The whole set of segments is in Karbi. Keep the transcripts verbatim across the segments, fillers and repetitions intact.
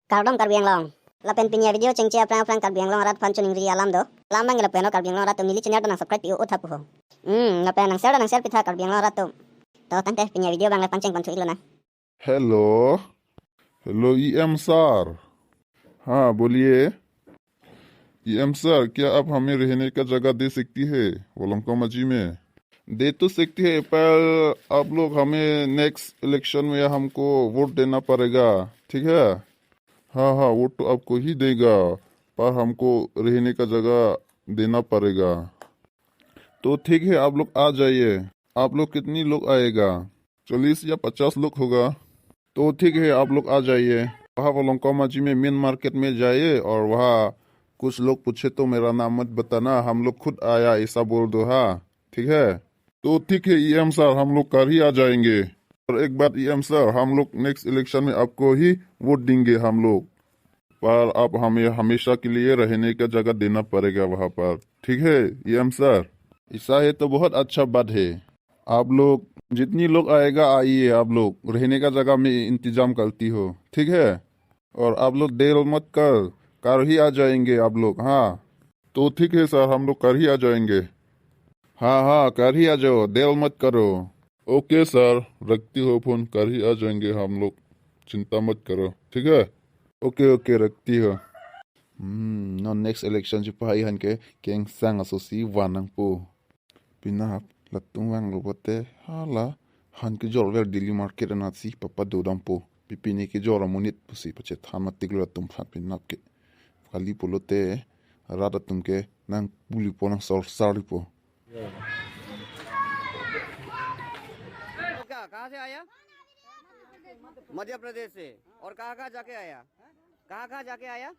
Kardom Karbi Anglong. Lapen pini avideo chengche aphrang aphrang Karbi Anglong arat aphan choningri alam do. Alam abang lapen o Karbi Anglong arat atum neli channel ta nang subscribe pi-o-o tha pu ho. Hmm, lapen nang share ta nang share pitha Karbi Anglong arat atum. To tangte pini avideo abang lapen cheng pon thu iklo na. Hello. Hello, E M sir. हाँ, बोलिए। E M sir, क्या आप हमें रहने का जगह दे सकती है वोलोंकोमाजी में? दे तो सकती है, पर आप लोग हमें नेक्स्ट इलेक्शन में हमको वोट देना पड़ेगा, ठीक है? हाँ, हाँ, वोट तो आपको ही देगा, पर हमको रहने का जगह देना पड़ेगा। तो ठीक है, आप लोग आ जाइए। आप लोग कितनी लोग आएगा? चालीस या पचास लोग होगा। तो ठीक है, आप लोग आ जाइए। वहाँ वोलोंकोमाजी में मेन मार्केट में जाइए और वहाँ कुछ लोग पूछे तो मेरा नाम मत बताना, हम लोग खुद आया ऐसा बोल दो, हाँ, ठीक है? तो ठीक है E M sir, हम लोग कल ही आ जाएंगे। और एक बात E M sir, हम लोग नेक्स्ट इलेक्शन में आपको ही वोट देंगे हम लोग, पर आप हमें हमेशा के लिए रहने का जगह देना पड़ेगा वहाँ पर, ठीक है E M sir? ऐसा है तो बहुत अच्छा बात है। आप लोग जितनी लोग आएगा आइए, आप लोग रहने का जगह में इंतजाम करती हो, ठीक है? और आप लोग देर मत कर, कल ही आ जाएंगे आप लोग, हाँ। तो ठीक है सर, हम लोग कल ही आ जाएंगे। हाँ हाँ, कल ही आ जाओ, देर मत करो। ओके सर, रखती हो फोन, कल ही आ जाएंगे हम लोग, चिंता मत करो, ठीक है? ओके ओके, रखती हो। Hmm, non next election chupa hai han ke Kengsang aso si van nangpo. Pinap latum vanglo pote hala han kejor ver Delhi market anat si papa do dampo. Pi pine kejor amonit pusi pachethan matik lo latum aphan pinap ke. Kali pulote rat atum ke nangpulipo, nangsorsarlipo. क्या, कहाँ से आया? मध्य प्रदेश से। और कहाँ कहाँ जाके आया? कहाँ कहाँ जाके आया?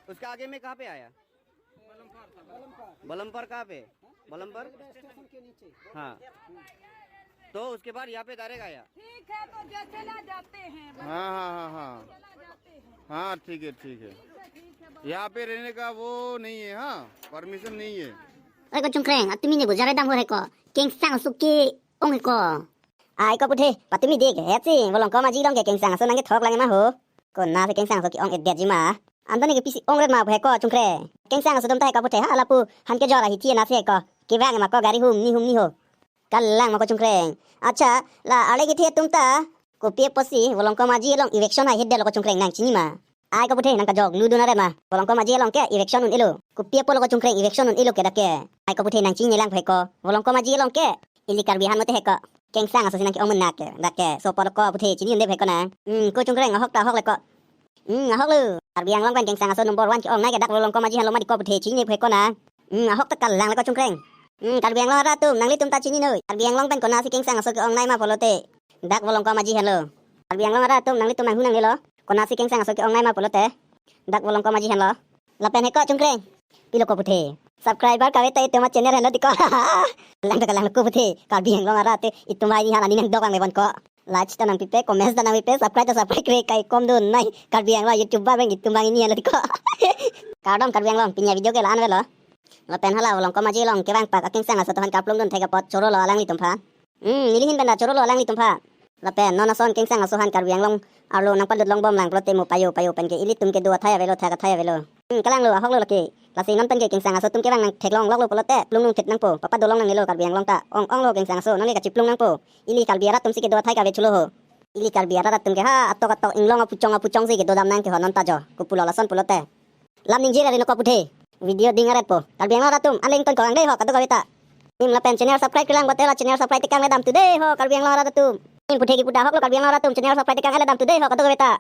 उसके आगे में कहाँ पे आया? बलमपर कहाँ पे? बलमपर? हाँ। तो उसके बाद यहाँ पे डायरेक्ट आया। ठीक है, तो जैसे ना जाते हैं, बस हाँ हाँ हाँ हाँ। चला जाते हैं। हाँ, ठीक है, ठीक है। ठीक है, ठीक है, बस। यहाँ पे रहने का वो नहीं है, हाँ, परमिशन नहीं है। Oi ko Chungkreng, atumi ne bojar dam ho hai ko. Kengsang aso ke-ong hai ko. Ai ko puthe, patumi dik, hetsi, Volongkom Aji along ke Kengsang aso nangkethok lang ma ho. Konatsi Kengsang aso ke-ong-edetji ma? Anto ne ke pisi ongret ma he ko Chungkreng. Kengsang aso atum ta he ko puthe, ha lapu han kejor ahithi anatsi he ko. Kevang ma ko gari humni humni ho. Kalang ma ko Chungkreng. Accha, la ale kethe atum ta. Kopi apotsi Volongkom Aji along eviction hai hedetlo ko Chungkreng, nang chini ma? Ai ko puthe nang kajok nu dun are ma. Volongkom Aji along ke eviction un-elo. Kopi apotlo ko Chungkreng eviction un-elo ke dak ke. Ai ko puthe nang chini lang he ko. Volongkom Aji along ke ili Karbi ahan mate he ko. Kengsang aso si nangke-ong menak ke. Dak ke. So apotlo ko puthe chini un-e he ko nang. Hmm, ko Chungkreng ahok ta ahok le ko. Hmm, ahok lo. Karbi Anglong pen Kengsang aso number one ke-ongnei ke dak Volongkom Aji ahan lo mati ko puthe chini he ko nang. Hmm, ahok ta kalang le ko Chungkreng. Hmm, Karbi Anglong arat atum, nanglitum ta chini noi. Karbi Anglong pen konatsi Kengsang aso ke-ongnei ma pulote. Dak Volongkom Aji ahan lo. Karbi Anglong arat atum, nanglitum nanghu nangnelo. Konatsi Kengsang aso ke-ongnei ma pulote. Dak Volongkom Aji ahan lo. Lapen he ko Chungkreng. Pilo ko puthe. Subscriber kave ta itum a channel ahan lo ti ko. Lang ta kalang ko puthe. Karbi Anglong arat atum itum aini hala ni nangdok lang le bon ko. Like ta nangpipe, comment ta nangpipe, subscribe ta subscribe kre kaikom dun nai. Karbi Anglong YouTuber abang itum abang ini ahan lo ti ko. Kardom Karbi Anglong, pini avideo ke la-an avelo. Lapen hala Volongkom Aji along kevang pak aKengsang aso atum aphan kaplung dun thek apot choro lo alanglitum aphan. Hmm, neli ahin pen ta choro lo alanglitum aphan. Lapen non ason Kengsang aso ahan Karbi Anglong arlo nangpalut long bom lang pulote mo payo payo pen ke ilitum kedo athai avelo, thak athai avelo. Hmm, kalang lo, ahok lo lake. Lasi non pen ke Kengsang aso atum kevang nangtheklong lok lo pulote plung nung thit nangpo. Papa dolong nangnelo Karbi Anglong ta. Ong ong lo Kengsang aso, nang le kachiplung nangpo. Ili Karbi arat atum si kedo athai kave chulo ho. Ili Karbi arat atum ke ha atok atok inglong apuchong apuchong si kedo dam nang ke ho non ta jo. Kopulo lason pulote. Lam ningje ra ri no ko puthe. Video ding aret po. Karbi Anglong arat atum, aleng ton ko ang dei ho kadokave ta. Nim lapen channel subscribe kelang bote la channel subscribe tekang le dam tu dei ho Karbi Anglong arat atum. Nim puthe kipu ta ahok lo Karbi Anglong arat atum, channel subscribe tekang le dam tu dei ho kadokave ta.